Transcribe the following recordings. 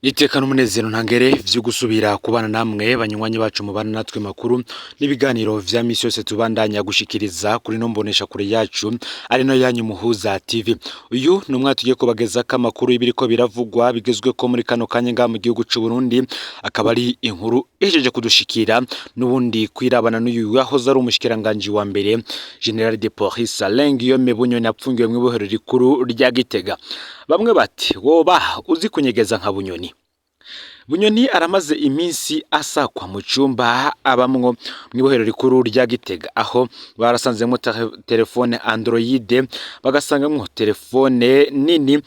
Iteka n'umunezero ntangere vyo gusubira kubana namwe banywanyi bacu mubana natwe makuru n'ibiganiro vya misi yose tubandanya gushikiriza kuri no mbonesha kure yacu ari no yanyu Muhuza TV. Uyu ni umwanya tugiye kubagezako amakuru y'ibiriko biravugwa bigezweko muri kano kanya ngaha mu gihugu c'u Burundi, akaba ari inkuru ihejeje kudushikira n'ubundi kwirabana n'uyu yahoze ari umushikiranganji wa mbere, General de Police Alain Guillaume Bunyoni, apfungiwe mw'ibohero rikuru rya Gitega. Bamwe bati: "Woba uzi kunyegeza nka Bunyoni." Bunyoni aramaze iminsi asakwa mu cumba abamwo mw'ibohero rikuru rya Gitega, aho barasanzemwo telefone Android, bagasangamwo telefone nini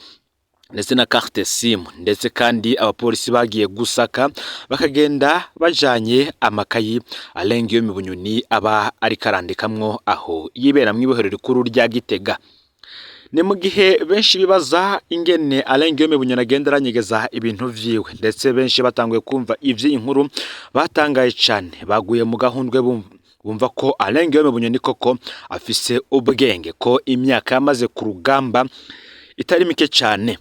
ndetse na carte SIM, ndetse kandi abapolisi bagiye gusaka bakagenda bajanye amakayi Alain Guillaume Bunyoni aba ariko arandikamwo aho yibera mw'ibohero rikuru rya Gitega. Ni mu gihe benshi bibaza ingene Alain Guillaume Bunyoni agenda aranyegeza ibintu vyiwe, ndetse benshi batanguye kumva ivy'iyi nkuru batangaye cane, baguye mu gahundwe bumva ko Alain Guillaume Bunyoni koko afise ubwenge, ko imyaka yamaze ku rugamba itari mike cane.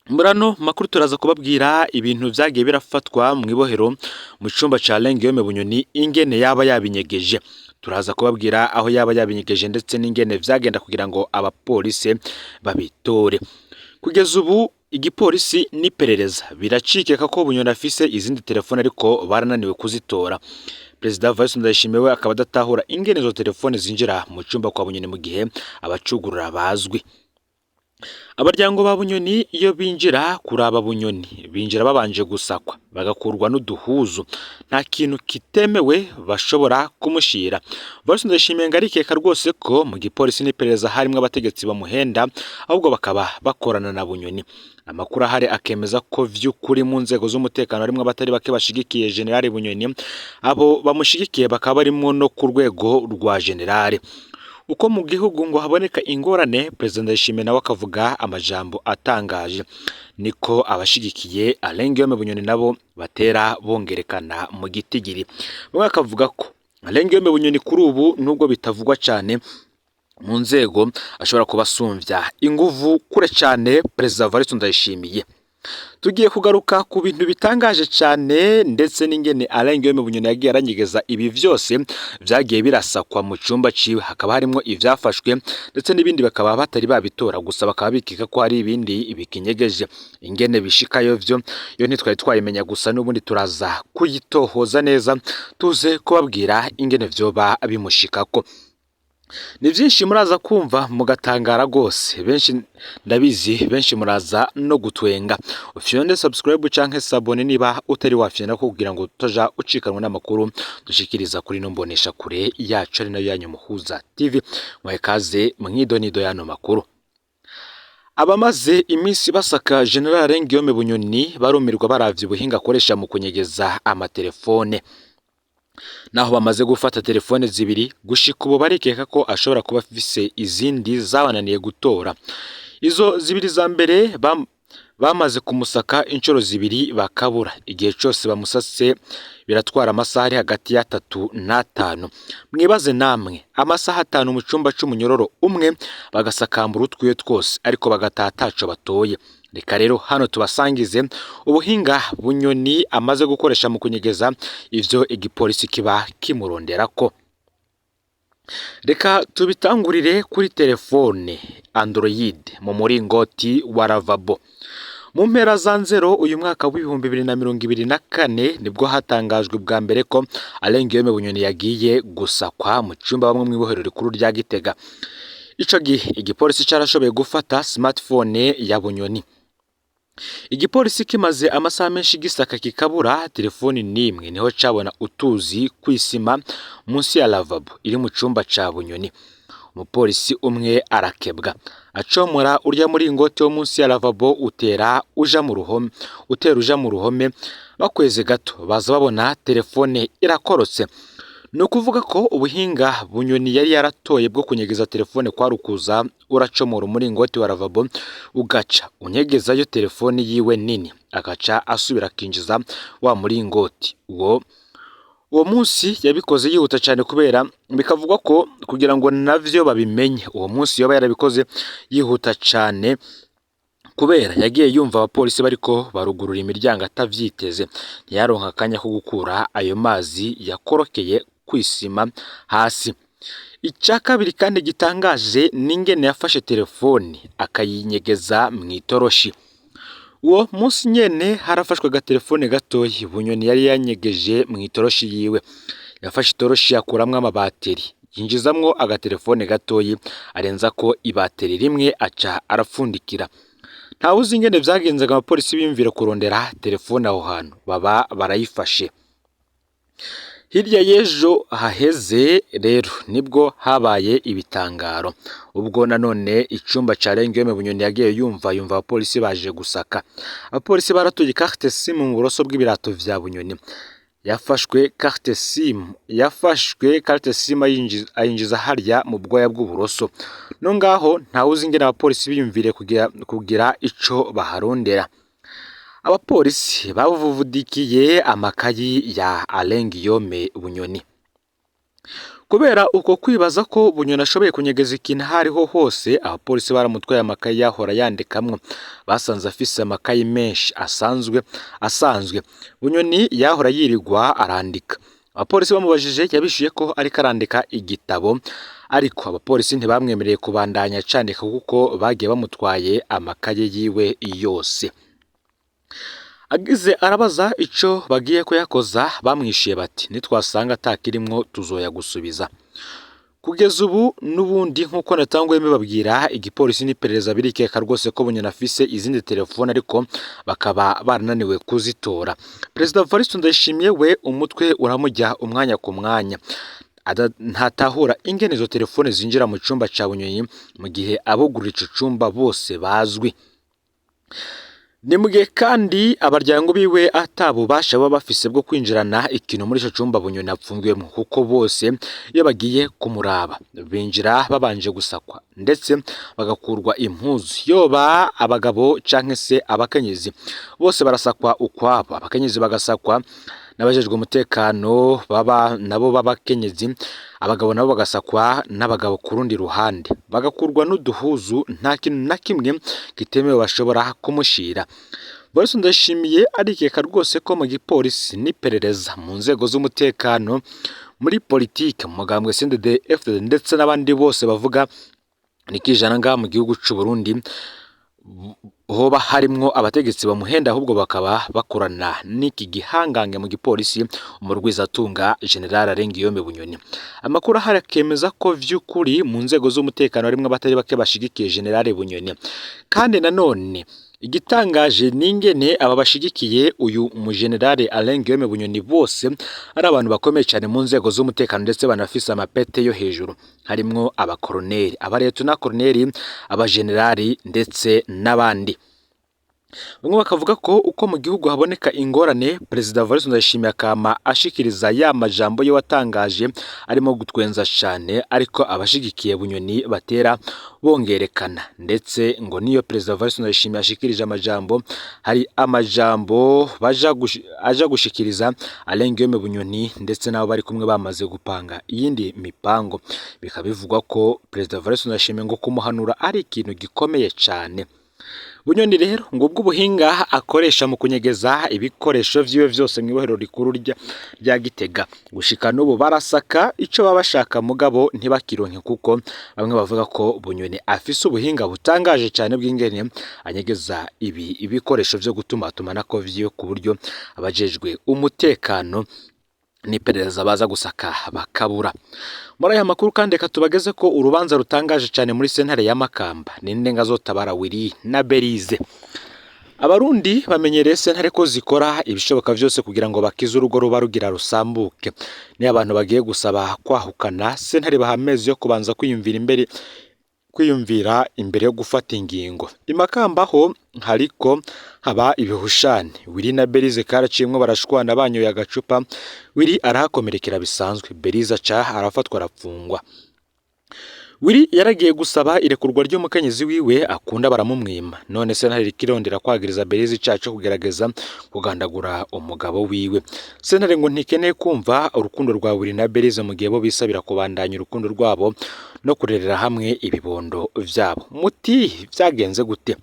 Murano makuru turaza kubabwira ibintu vyagiye birafatwa mw'ibohero mu cumba ca Alain Guillaume Bunyoni, ingene yaba yabinyegeje. Turaza kubabwira aho yaba yabinyegeje ndetse n'ingene vyagenda kugira ngo abapolisi babitore. Kugeza ubu igipolisi n'iperereza biracikeka ko Bunyoni afise izindi telefone, ariko barananiwe kuzitora. Perezida Evariste Ndayishimiye we akaba adatahura ingene izo telefone zinjira mu cumba kwa Bunyoni mu gihe abacugurura bazwi. Abaryango ba Bunyoni iyo binjira kuraba Bunyoni binjira babanje gusakwa, bagakurwa n'uduhuzu, nta kintu kitemewe bashobora kumushira. Evariste Ndayishimiye ngo arikeka rwose ko mu gipolisi n'iperereza harimwo abategetsi bamuhenda, ahubwo bakaba bakorana na Bunyoni. Amakuru ahari akemeza ko vy'ukuri mu nzego z'umutekano harimwo abatari bake bashigikiye General Bunyoni, abo bamushigikiye bakaba barimwo no ku rwego rwa general. Uko mu gihugu ngo haboneka ingorane, Perezida Ndayishimiye nawe akavuga amajambo atangaje, niko abashigikiye Alain Guillaume Bunyoni nabo batera bongerekana mu gitigiri. Bamwe bakavuga ko Alain Guillaume Bunyoni kuri ubu, nubwo bitavugwa cane mu nzego, ashobora kuba asumvya inguvu kure cane Perezida Evariste Ndayishimiye. Tugiye kugaruka ku bintu bitangaje cane ndetse n'ingene Alain Guillaume Bunyoni yagiye aranyegeza ibi vyose vyagiye birasakwa mu cumba ciwe, hakaba harimwo ivyafashwe ndetse n'ibindi bakaba batari babitora, gusa bakaba bikeka ko hari ibindi bikinyegeje. Ingene bishikayo vyo yo ntitwari twayimenya, gusa n'ubundi turaza kuyitohoza neza tuze kubabwira ingene vyoba bimushikako. Ni vyinshi muraza kumva mugatangara rwose, benshi ndabizi, benshi muraza no gutwenga. Ufyonde subscribe canke s'abonner niba utari wafyonda ko, kugira ngo utaja ucikanwa n'amakuru dushikiriza kuri no mbonesha kure yacu ari nayo yanyu Muhuza TV. Mwahe kaze mwidonido y'ano makuru. Abamaze iminsi basaka General Alain Guillaume Bunyoni barumirwa baravye ubuhinga akoresha mu kunyegeza amatelefone. Naho bamaze gufata telefone zibiri, gushika ubu barikeka ko ashobora kuba afise izindi zabananiye gutora. Izo zibiri za mbere bamaze kumusaka inshuro zibiri bakabura. Igihe cose bamusase biratwara amasaha ari hagati ya 3 n'5. Mwibaze namwe amasaha 5 mu cumba c'umunyororo umwe, bagasakambura utwiwe twose, ariko bagataha ataco batoye. Reka rero hano tubasangize ubuhinga Bunyoni amaze gukoresha mu kunyegeza ivyo igipolisi kiba kimuronderako. Reka tubitangurire kuri telefone Android mu muringoti wa lavabo. Mu mpera za Nzero uyu mwaka w'2024 nibwo hatangajwe bwa mbere ko Alain Guillaume Bunyoni yagiye gusakwa mu cumba bamwe mw'ibohero rikuru rya Gitega. Ico gihe igipolisi carashoboye gufata smartphone ya Bunyoni. Igipolisi kimaze amasaha menshi gisaka kikabura telefoni n'imwe, niho cabona utuzi kw'isima munsi ya lavabo iri mu cumba ca Bunyoni. Umupolisi umwe arakebwa acomora urya muringoti wo munsi ya lavabo utera uja mu ruhome, utera uja mu ruhome. Bakweze gato baza babona telefone irakorotse. Ni ukuvuga ko ubuhinga Bunyoni yari yaratoye bwo kunyegeza telefone kwari ukuza uracomora umuringoti wa lavabo, ugaca unyegezayo telefone yiwe nini, agaca asubira akinjiza wa muringoti. Uwo munsi yabikoze yihuta cyane, kubera bikavugwa ko kugira ngo navyo babimenye uwo munsi yoba yarabikoze yihuta cyane. Kubera yagiye yumva abapolisi bariko barugurura imiryango atavyiteze, ntiyaronka akanya ko gukura ayo mazi yakorokeye kw'isima hasi. Ica kabiri kandi gitangaje n'ingene yafashe telefoni akayinyegeza mw'itoroshi. Uwo munsi nyene harafashwe agatelefone gatoyi Bunyoni yari yanyegeje mw'itoroshi yiwe. Yafashe itoroshi akuramwo amabateri, yinjizamwo agatelefone gatoyi, arenzako ibateri rimwe aca arapfundikira. Ntawuzi ingene vyagenze ngo abapolisi biyumvire kurondera telefone aho hantu, baba barayifashe. Hirya y'ejo haheze rero nibwo habaye ibitangaro, ubwo nanone icumba ca Guillaume Bunyoni yagiye yumva yumva abapolisi baje gusaka. Abapolisi baratoye carte SIM mu buroso bw'ibirato vya Bunyoni. Yafashwe carte SIM, yafashwe carte SIM ayinjiza harya mu bwoya bw'uburoso. No ngaho ntawuzi ingene abapolisi biyumviriye kugira ico baharondera. Abapolisi bavudikiye amakayi ya Alain Guillaume Bunyoni. Kubera uko kwibaza ko Bunyoni ashoboye kunyegeza ikintu aho ariho hose, abapolisi baramutwaye amakayi yahora yandikamwo. Basanze afise amakayi menshi asanzwe. Bunyoni yahora yirirwa arandika. Abapolisi bamubajije yabishuye ko ariko arandika igitabo, ariko abapolisi ntibamwemereye kubandanya acandika kuko bagiye bamutwaye amakaye yiwe yose. Agize arabaza ico bagiye kuyakoza, bamwishuye bati nitwasanga atakirimwo tuzoyagusubiza. Kugeza ubu n'ubundi nk'uko natanguye mbibabwira, igipolisi n'iperereza birikeka rwose ko Bunyoni afise izindi telefone ariko bakaba barananiwe kuzitora. Perezida Evariste Ndayishimiye we umutwe uramurya umwanya ku mwanya. Ntatahura ingene izo telefone zinjira mu cumba ca Bunyoni mu gihe abugurura ico cumba bose bazwi. Ni mu gihe kandi abaryango biwe ata bubasha baba bafise bwo kwinjirana ikintu muri ico cumba Bunyoni apfungiwemwo, kuko bose iyo bagiye kumuraba binjira babanje gusakwa ndetse bagakurwa impuzu, yoba abagabo canke se abakenyezi bose barasakwa ukwabo. Abakenyezi bagasakwa n'abajejwe umutekano baba nabo b'abakenyezi, abagabo nabo bagasakwa n'abagabo ku rundi ruhande, bagakurwa n'uduhuzu, nta kintu na kimwe kitemewe bashobora kumushira. Boris Ndayishimiye arikeka rwose ko mu gipolisi n'iperereza, mu nzego z'umutekano, muri politike, mu mugambwe CNDD-FDD ndetse n'abandi bose bavuga nikijana ngaha mu gihugu c'u Burundi, hoba harimwo abategetsi bamuhenda, ahubwo bakaba bakorana n'iki gihangange mu gipolisi, umurwizatunga General Alain Guillaume Bunyoni. Amakuru ahari akemeza ko vy'ukuri mu nzego z'umutekano harimwo abatari bake bashigikiye General Bunyoni. Kandi nanone igitangaje n'ingene aba bashigikiye uyu mugenerale Alain Guillaume Bunyoni bose ari abantu bakomeye cyane mu nzego z'umutekano ndetse banafise amapete yo hejuru, harimwo abakoroneri, abaretona koroneri, abagenerali ndetse n'abandi. Bamwe bakavuga ko uko mu gihugu haboneka ingorane, Perezida Evariste Ndayishimiye akama ashikiriza ya majambo ye watangaje arimo gutwenza cane, ariko abashigikiye Bunyoni batera bongerekana. Ndetse ngo niyo Perezida Evariste Ndayishimiye ashikirije amajambo, hari amajambo aja gushikiriza Alain Guillaume Bunyoni ndetse n'abo bari kumwe bamaze gupanga iyindi mipango. Bikaba bivugwa ko Perezida Evariste Ndayishimiye ngo kumuhanura ari ikintu gikomeye cane. Bunyoni rero ngo ubwo ubuhinga akoresha mu kunyegeza ibikoresho vyiwe vyose mw'ibohero rikuru rya Gitega, gushika n'ubu barasaka ico baba bashaka mugabo ntibakironke, kuko bamwe bavuga ko Bunyoni afise ubuhinga butangaje cane bw'ingene anyegeza ibi ibikoresho vyo gutumatumanako vyiwe, ku buryo abajejwe umutekano n'iperereza baza gusaka bakabura. Muri aya makuru kandi reka tubageze ko urubanza rutangaje cyane muri sentare ya Makamba, ninde ngazotabara Willy na Berize. Abarundi bamenyereye sentare ko zikora ibishoboka vyose kugira ngo bakize urugo ruba rugira rusambuke. Niyo abantu bagiye gusaba kwahukana, sentare baha amezi yo kubanza kwiyumvira imbere yo gufata ingingo. I Makamba ho hariko haba ibihushane. Willy na Berize karaciyemwo barashwana banyoye agacupa, Willy arahakomerekera bisanzwe, Berize aca arafatwa arapfungwa. Willy yaragiye gusaba irekurwa ry'umukenyezi wiwe akunda baramumwima, none sentare iriko irondera kwagiriza Berize icaha co kugerageza kugandagura umugabo wiwe. Sentare ngo ntikeneye kumva urukundo rwa Willy na Berize mu gihe bo bisabira kubandanya urukundo rwabo no kurerera hamwe ibibondo vyabo. Muti vyagenze gute?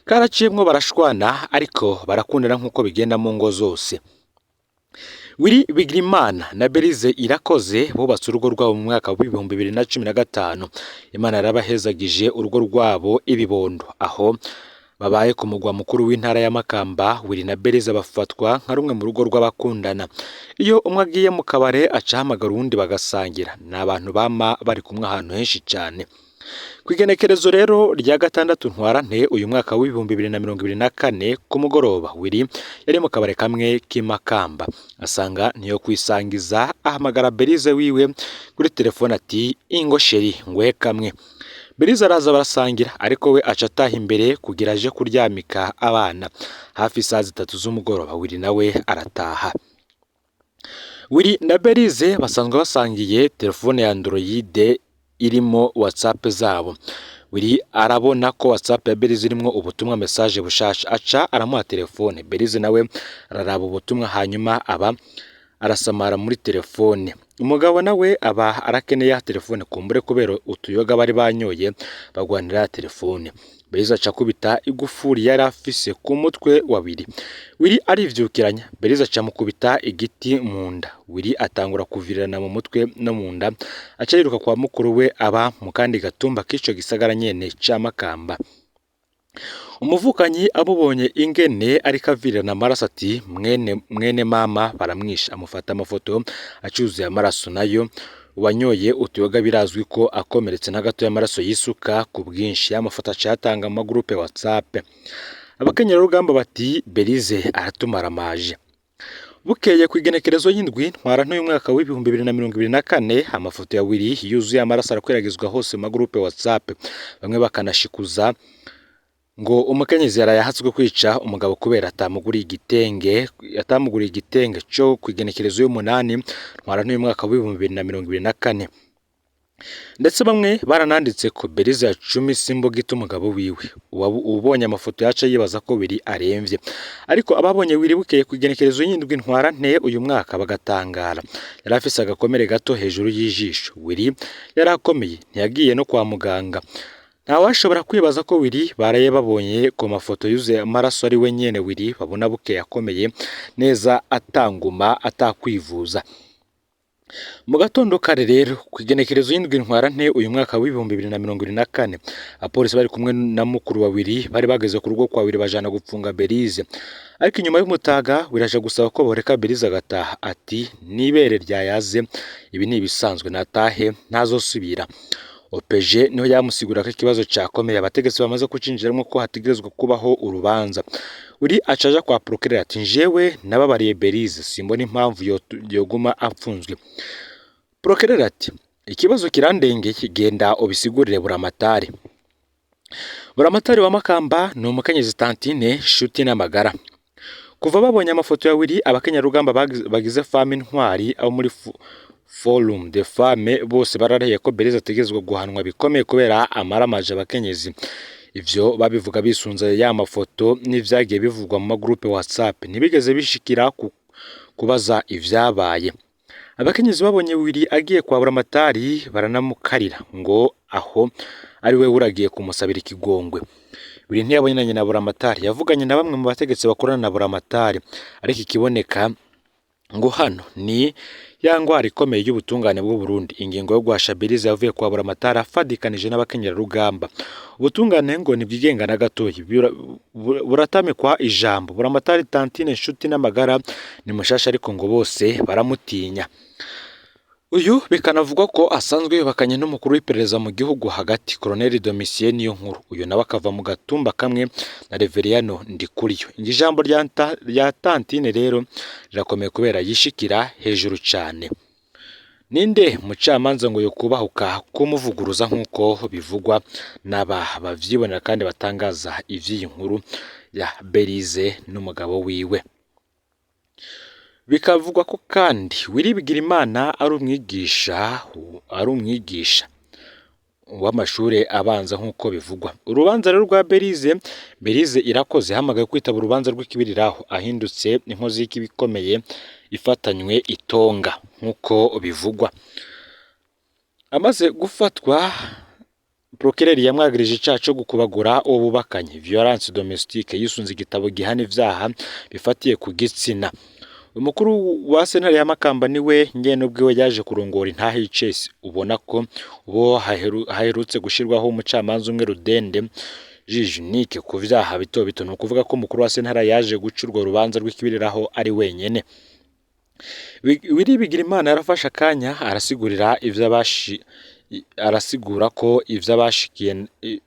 Karaciyemwo barashwana ariko barakundana nk'uko bigenda mu ngo zose. Willy Bigirimana na Belize Irakoze bubatse urugo rwabo mu mwaka w'2015. Imana yarabahezagije urugo rwabo ibibondo aho babaye ku mugwa mukuru w'intara ya Makamba. Willy na Belize bafatwa nka rumwe mu rugo rw'abakundana. Iyo umwe agiye mu kabare aca ahamagara uwundi bagasangira. Ni abantu bama bari kumwe ahantu henshi cyane. Ku igenekerezo rero rya 6 Ntwarante uyu mwaka w'2024 ku mugoroba, Willy yari mu kabare kamwe k'i Makamba, asanga ntiyo kwisangiza, ahamagara Belize wiwe kuri telefone ati ingo chéri nguhe kamwe. Belize araza barasangira, ariko we aca ataha imbere kugira aje kuryamika abana. Hafi isaha 3 z'umugoroba Willy nawe arataha. Willy na Belize basanzwe basangiye telefone ya Android irimo WhatsApp zabo. Willy arabona ko WhatsApp ya Belize irimwo ubutumwa, message bushasha, aca aramuha telefone. Belize nawe araraba ubutumwa, hanyuma aba arasamara muri telefone. Umugabo nawe aba arakeneye ya telefone, kumbure kubera utuyoga bari banyoye bagwanira ya telefone. Belize aca akubita igufuri yari afise ku mutwe wa Willy. Willy arivyukiranya, Belize aca amukubita igiti mu nda. Willy atangura kuvirirana mu mutwe no mu nda, aca yiruka kwa mukuru we aba mu kandi gatumba k'ico gisagara nyene ca Makamba. Umuvukanyi amubonye ingene ariko avirirana amaraso ati mwene mwene mama baramwishe, amufata amafoto acuzuye amaraso. Nayo uwanyoye utuyoga birazwi ko akomeretse na gato y'amaraso yisuka ku bwinshi. Y'amafoto aca ayatanga mu magurupe WhatsApp. Abakenyerarugamba bati Belize aratumaramaje. Bukeye ku igenekerezo y'indwi Ntwarante uyu mwaka w'2024, amafoto ya Willy yuzuye amaraso arakwiragizwa hose mu magurupe WhatsApp, bamwe bakanashikuza ngo umukenyezi yaraye ahatswe kwica umugabo kubera atamuguriye igitenge co ku igenekerezo y'umunani Ntwarante uyu mwaka w'2024. Ndetse bamwe barananditse ko Belize yacumise imbugita umugabo wiwe. Ubonye amafoto yaca yibaza ko Willy aremvye, ariko ababonye Willy bukeye ku igenekerezo y'indwi Ntwarante uyu mwaka bagatangara. Yari afise agakomere gato hejuru y'ijisho. Willy yari akomeye, ntiyagiye no kwa muganga. Ntawashobora kwibaza ko Willy baraye babonye ku mafoto yuzuye amaraso ari we nyene Willy babona bukeye akomeye neza, atanguma, atakwivuza. Mu gatondo kare rero ku igenekerezo y'indwi Ntwarante uyu mwaka w'2024, abapolisi bari kumwe na mukuru wa Willy bari bageze ku rugo kwa Willy bajana gupfunga Belize. Ariko inyuma y'umutaga Willy aja gusaba ko boreka Belize agataha, ati n'ibere ryayaze, ibi ni ibisanzwe, natahe ntazosubira. OPG niho yamusigura ko ikibazo cakomeye, abategetsi bamaze kucinjiramwo, ko hategerezwa kubaho urubanza. Willy aca aja kwa procureur ati njewe nababariye Belize, simbona impamvu yoguma apfunzwe. Procureur ati ikibazo kirandengeye, genda ubisigurire Buramatari. Buramatari wa Makamba ni umukenyezi Tantine Nshuti n'amagara. Kuva babonye amafoto ya Willy, abakenyarugamba bagize Femme Intwari abo muri Forum de Femme bose bararahiye ko Belize ategerezwa guhanwa bikomeye kubera amaramaje abakenyezi. Ivyo babivuga bisunze ya mafoto n'ivyagiye bivugwa mu magroupe WhatsApp. Ntibigeze bishikira kubaza ivyabaye. Abakenyezi babonye Willy agiye kwa Buramatari baranamukarira ngo aho ari we uragiye kumusabira ikigongwe. Willy ntiyabonanye na Buramatari, yavuganye na bamwe mu bategetsi bakorana na Buramatari, ariko ikiboneka ngo hano ni ya ngwara ikomeye y'ubutungane bw'u Burundi. Ingingo yo guhasha Belize yavuye kwa Buramatari afadikanije n'abakenyerarugamba. Ubutungane ngo ntibwigenga na gatoyi, buratamikwa ijambo. Buramatari Tantine Nshuti n'amagara ni mushasha, ariko ngo bose baramutinya. Uyu bikanavugwa ko asanzwe yubakanye n'umukuru w'iperereza mu gihugu hagati, Colonel Domitien Niyonkuru. Uyu nawe akava mu gatumba kamwe na Reveriyano Ndikuriyo. Iri jambo rya Tantine rero rirakomeye kubera yishikira hejuru cane. Ninde mucamanza ngo yokubahuka kumuvuguruza nk'uko bivugwa n'aba bavyibonera kandi batangaza ivy'iyi nkuru ya Belize n'umugabo wiwe? Bikavugwa ko kandi Willy Bigirimana ari umwigisha w'amashure abanza nk'uko bivugwa. Urubanza rero rwa Belize Irakoze yahamagawe kwitaba urubanza rw'ikibiriraho ahindutse inkozi y'ikibi ikomeye ifatanywe itonga nk'uko bivugwa. Amaze gufatwa, Procureur yamwagirije icaha co gukubagura uwo bubakanye, violence domestique, yisunze igitabo gihana ivyaha bifatiye ku gitsina. Umukuru wa sentare ya Makamba niwe nyene ubwiwe yaje kurongora intahe y'icesi. Ubona ko ubo haherutse gushirwaho umucamanza umwe rudende, juge unique, ku vyaha bito bito. Ni ukuvuga ko umukuru wa sentare yaje guca urwo rubanza rw'ikibiriraho ari wenyene. Willy Bigirimana yarafashe akanya arasigurira ivyo arasigura ko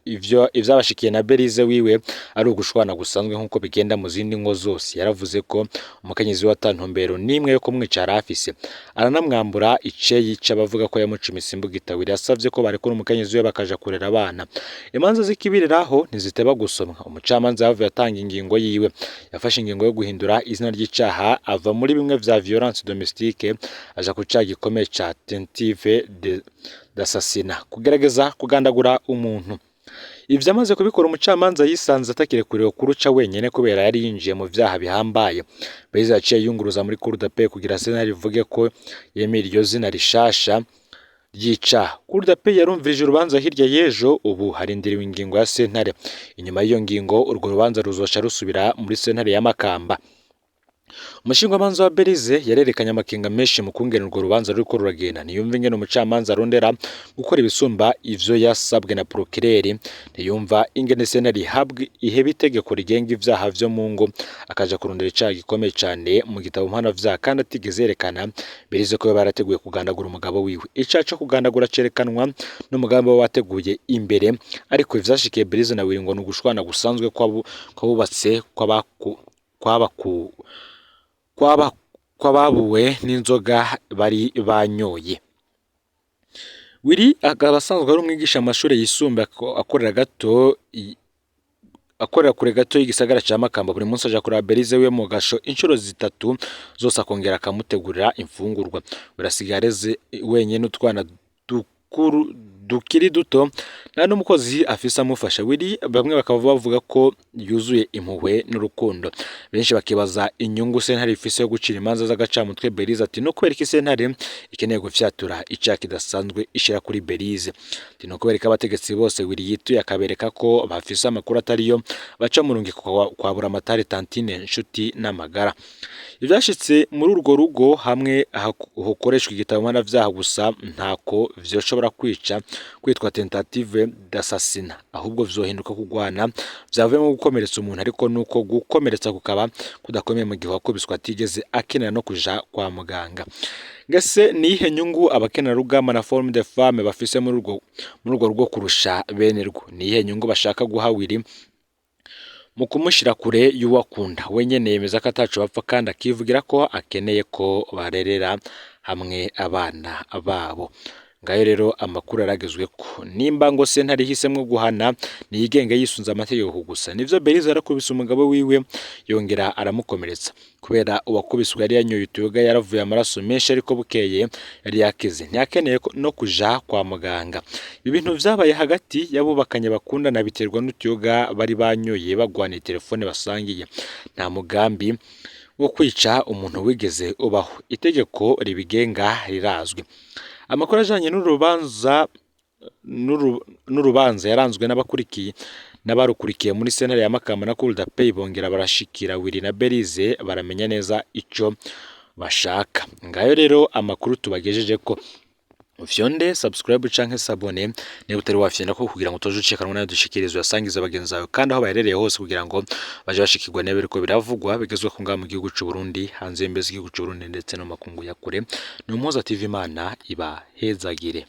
ivyo ivyabashikiye na Berize wiwe ari ugushwana gusanzwe nk'uko bigenda mu zindi ngo zose. Yaravuze ko umukenyezi we ata ntumbero n'imwe yo kumwica yari afise, aranamwambura iceyi c'abavuga ko yamucumise imbugita. Willy yasavye ko barekura umukenyezi we bakaja kurera abana. Imanza z'ikibiriraho ntiziteba gusomwa. Umucamanza yavuye atanga ingingo yiwe. Yafashe ingingo yo guhindura izina ry'icaha, ava muri bimwe vya violence domestique aja ku caha gikomeye ca tentative d'assassinat, kugerageza kugandagura umuntu. Ivyo amaze kubikora, umucamanza yisanze atakirekuriwe kuruca wenyene kubera yari yinjiye mu vyaha bihambaye. Beza yaciye yunguruza muri cour d'appel kugira sentare ivuge ko yemera iryo zina rishasha ry'icaha. Cour d'appel yarumvirije urubanza hirya y'ejo, ubu harindiriwe ingingo ya sentare. Inyuma y'iyo ngingo, urwo rubanza ruzoca rusubira muri sentare ya Makamba. Umushingwamanza wa Berize yarerekanye amakenga menshi mu kungene urwo rubanza ruriko ruragenda. Ntiyumva ingene umucamanza arondera gukora ibisumba ivyo yasabwe na procureur. Ntiyumva ingene sentare ihabwa iheba itegeko rigenga ivyaha vyo mu ngo, akaja kurondera icaha gikomeye cane mu gitabo mpanavyaha, kandi atigeze yerekana Berize ko yoba yarateguye kugandagura umugabo wiwe. Icaha co kugandagura cerekanwa n'umugambi waba wateguye imbere, ariko ivyashikiye Berize na Willy ngo ni ugushwana gusanzwe kw'abubatse, kwabaku kwaba kw'ababuwe n'inzoga bari banyoye. Willy akaba asanzwe ari umwigisha mu mashuri yisumbuye, akorera kure gato y'igisagara ca Makamba. Buri munsi aja kuraba Berize we mu gasho inshuro zitatu zose, akongera akamutegurira imfungurwa. Birasigaye areze wenyene utwana dukuru dukiri duto, nta n'umukozi afise amufasha. Willy bamwe bakaba bavuga ko yuzuye impuhwe n'urukundo. Benshi bakibaza inyungu sentare ifise yo gucira imanza z'agacamutwe Berize. Ati no kubera iki sentare ikeneye gufyatura icaha kidasanzwe ishira kuri Berize? Ati no kubera ko abategetsi bose Willy yituye akabereka ko bafise amakuru atariyo, baca murungiko kwa Buramatari Tantine Nshuti n'amagara. Ivyashitse muri urwo rugo hamwe hokoreshwa igitabo mpanavyaha gusa, ntako vyoshobora kwica kwitwa tentative d'assassinat, ahubwo vyohinduka kugwana vyavuyemo gukomeretsa umuntu, ariko nuko gukomeretsa kukaba kudakomeye mu gihe uwakubiswe atigeze akenera no kuja kwa muganga. Ngese niyihe nyungu abakenerarugamba na Forum des Femmes bafise muri urwo rugo kurusha bene rwo? Niyihe nyungu bashaka guha Willy mu kumushira kure y'uwakunda? We nyene yemeza ko ataco bapfa, kandi akivugira ko akeneye ko barerera hamwe abana babo. Ngayo rero amakuru aragezweko. Nimba ngo sentare ihisemwo guhana, niyigenge yisunze amategeko gusa. Nivyo, Berize yarakubise umugabo wiwe yongera aramukomeretsa kubera uwakubiswe yari yanyoye utuyoga, yaravuye amaraso menshi, ariko bukeye yari yakize, ntiyakeneye no kuja kwa muganga. Ibi bintu vyabaye hagati y'abubakanye bakundana, biterwa n'utuyoga bari banyoye bagwaniye telefone basangiye. Nta mugambi wo kwica umuntu wigeze ubaho. Itegeko ribigenga rirazwi. Amakuru ajanye n'urubanza yaranzwe n'abakurikiye n'abarukurikiye muri sentare ya Makamba na Cour d'appel, bongera barashikira Willy na Berize, baramenya neza ico bashaka. Ngayo rero amakuru tubagejeje ko. Ufyonde subscribe canke s'abonner niba utari wafyonda ko, kugira ngo utoje ucikanwa nayo dushikiriza, uyasangize bagenzi bawe kandi aho baherereye hose, kugira ngo baje bashikirwa niba biriko biravugwa bigezweho ngaha mu gihugu c'u Burundi, hanze y'imbibe z'igihugu c'u Burundi, ndetse no mu makungu ya kure. Ni Umuhoza TV, Imana ibahezagire.